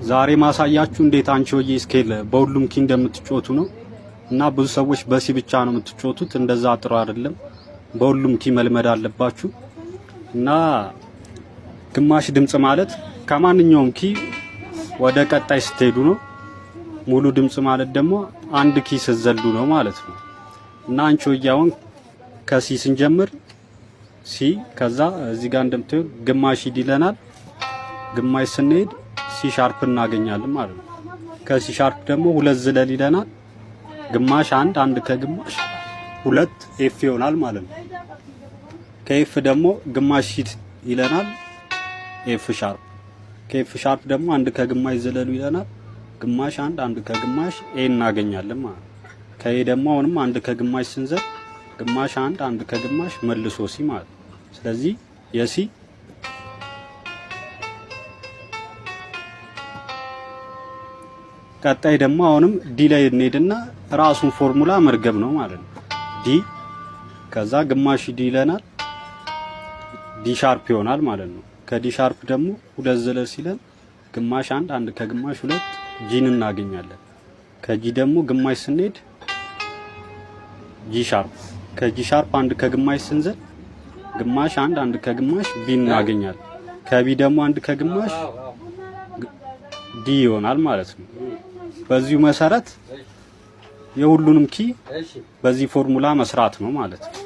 ዛሬ ማሳያችሁ እንዴት አንቺሆዬ scale በሁሉም key እንደምትጫወቱ ነው። እና ብዙ ሰዎች በ C ብቻ ነው የምትጫወቱት። እንደዛ ጥሩ አይደለም። በሁሉም key መልመድ አለባችሁ። እና ግማሽ ድምጽ ማለት ከማንኛውም key ወደ ቀጣይ ስትሄዱ ነው። ሙሉ ድምጽ ማለት ደግሞ አንድ key ስትዘሉ ነው ማለት ነው። እና አንቺሆዬ አሁን ከ C ስንጀምር C፣ ከዛ እዚህ ጋር እንደምታዩ ግማሽ ሂድ ይለናል። ግማሽ ስንሄድ C sharp እናገኛለን ማለት ነው። ከ C sharp ደግሞ ሁለት ዝለል ይለናል። ግማሽ አንድ፣ አንድ ከግማሽ ሁለት F ይሆናል ማለት ነው። ከ F ደግሞ ግማሽ ሂድ ይለናል፣ F sharp። ከ F sharp ደግሞ አንድ ከግማሽ ዝለሉ ይለናል። ግማሽ አንድ፣ አንድ ከግማሽ A እናገኛለን ማለት ነው። ከ A ደግሞ አሁንም አንድ ከግማሽ ስንዘል ግማሽ አንድ፣ አንድ ከግማሽ መልሶ C ማለት ነው። ስለዚህ የ C ቀጣይ ደግሞ አሁንም D ላይ እንሄድና ራሱን ፎርሙላ መድገም ነው ማለት ነው። D፣ ከዛ ግማሽ D ይለናል፣ D sharp ይሆናል ማለት ነው። ከ D sharp ደግሞ ሁለት ዘለል ሲለን ግማሽ አንድ፣ አንድ ከግማሽ ሁለት G ን እናገኛለን። ከ G ደግሞ ግማሽ ስንሄድ G sharp፣ ከ G sharp አንድ ከግማሽ ስንዘል ግማሽ አንድ፣ አንድ ከግማሽ B እናገኛለን። ከ B ደግሞ አንድ ከግማሽ D ይሆናል ማለት ነው። በዚሁ መሰረት የሁሉንም key በዚህ ፎርሙላ መስራት ነው ማለት ነው።